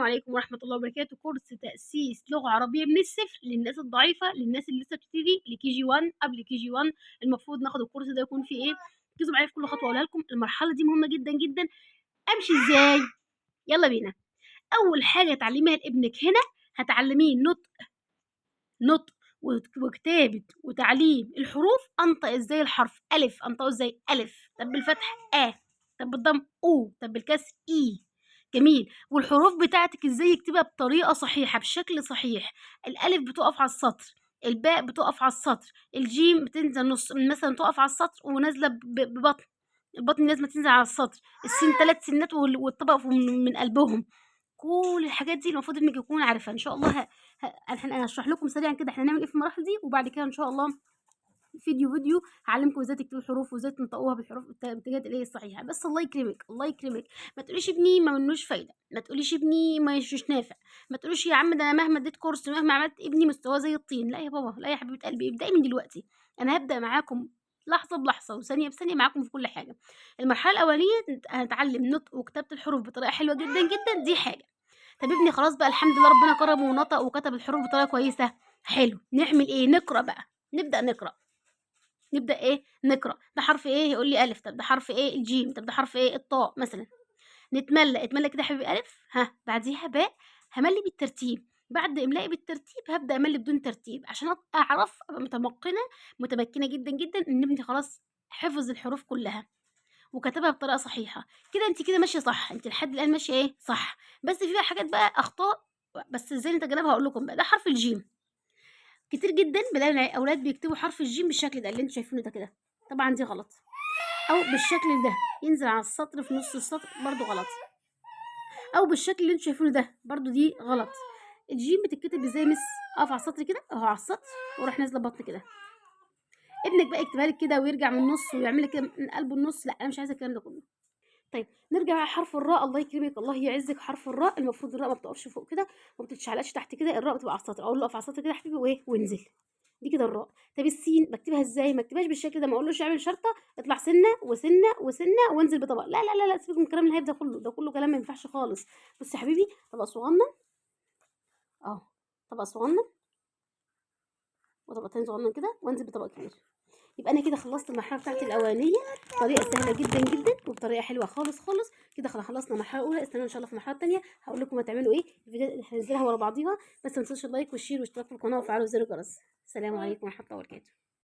عليكم ورحمة الله وبركاته. كورس تأسيس لغة عربية من الصفر للناس الضعيفة، للناس اللي لسه بتبتدي، لكي جي 1، قبل كي جي 1 المفروض ناخد الكورس ده يكون فيه ايه؟ ركزوا معايا في كل خطوة اقولها لكم. المرحلة دي مهمة جدا جدا. امشي ازاي؟ يلا بينا. اول حاجة تعلميها لابنك هنا هتعلميه نطق وكتابة وتعليم الحروف. انطق ازاي الحرف الف، انطقه ازاي الف، طب بالفتح ا، طب بالضم او، طب بالكسر اي. جميل. والحروف بتاعتك ازاي يكتبها بطريقة صحيحه بشكل صحيح. الالف بتقف على السطر، الباء بتقف على السطر، الجيم بتنزل نص مثلا تقف على السطر ونازلة ببطن، البطن لازم تنزل على السطر، السين 3 سنات والطبق من قلبهم. كل الحاجات دي المفروض انك يكون عارفها. ان شاء الله انا هشرح لكم سريعا كده احنا هنعمل ايه في المراحل دي، وبعد كده ان شاء الله فيديو هعلمكم ازاي تكتبوا الحروف وازاي تنطقوها بالحروف بالاتجاهات اللي هي الصحيحة. بس الله يكرمك، الله يكرمك، ما تقوليش ابني ما منوش فايده، ما تقوليش ابني مش نافع، ما تقوليش يا عم ده انا مهما اديت كورس مهما عملت ابني مستواه زي الطين. لا يا بابا، لا يا حبيبه قلبي، ابداي من دلوقتي. انا هبدا معاكم لحظة بلحظة وثانيه بثانيه معاكم في كل حاجة. المرحلة الاولانية هنتعلم نطق وكتابه الحروف بطريقة حلوة جدا جدا، دي حاجة. طب ابني خلاص بقى الحمد لله ربنا كرمه ونطق وكتب الحروف بطريقة كويسة، حلو. نعمل ايه؟ نقرا بقى، نبدا نقرا. نبدا ايه؟ نقرا. ده حرف ايه؟ يقول لي الف. طب ده حرف ايه؟ الجيم. طب ده حرف ايه؟ الطاء مثلا. نتملى، اتملى كده يا حبيبي الف، ها بعديها باء. هملي بالترتيب، بعد املائي بالترتيب هبدا املي بدون ترتيب عشان اعرف ابقى متمكنة متمكنة جدا جدا ان ابني خلاص حفظ الحروف كلها وكتبها بطريقة صحيحه. كده انت كده ماشية صح، انت لحد الان ماشية ايه؟ صح. بس في بقى حاجات بقى اخطاء، بس ازاي نتجنبها هقول لكم بقى. ده حرف الجيم، كتير جدا بلاقي الاولاد بيكتبوا حرف الجيم بالشكل ده اللي انتوا شايفينه ده كده، طبعا دي غلط. او بالشكل ده ينزل على السطر في نص السطر، برضو غلط. او بالشكل اللي انتوا شايفينه ده برضو دي غلط. الجيم بتتكتب ازاي مس؟ اقف على السطر كده اهو، على السطر واروح نازله بطن كده. ابنك بقى يكتبها لك كده ويرجع من النص ويعمل لك كده من قلب النص، لا انا مش عايزه الكلام ده كله. طيب نرجع على حرف الراء. الله يكرمك الله يعزك، حرف الراء المفروض الراء ما بتقفش فوق كده وما بتتشعلقش تحت كده، الراء بتبقى على السطر. اقول له اقف على السطر كده يا حبيبي وايه وانزل، دي كده الراء. طب السين بكتبها ازاي؟ ما اكتبهاش بالشكل ده، ما اقولوش اعمل شرطه اطلع سنة وسنة وسنة وانزل بطبق، لا لا لا لا، سيبك من الكلام الهايف ده كله، ده كله كلام ما ينفعش خالص. بص يا حبيبي، طبق صغنن اهو، طبق صغنن وطبقتين صغنن كده وانزل بطبق كبير. يبقى انا كده خلصت المرحلة بتاعتي الاولانية بطريقة سهلة جدا جدا وبطريقة حلوة خالص خالص كده. خلصنا المرحلة الاولى. استنوا ان شاء الله في المرحلة الثانية هقول لكم هتعملوا ايه. الفيديوهات اللي هنزلها ورا بعضيها، بس ما تنسوش ال like وال share والاشتراك في القناة وفعلوا زر الجرس. السلام عليكم ورحمة الله وبركاته.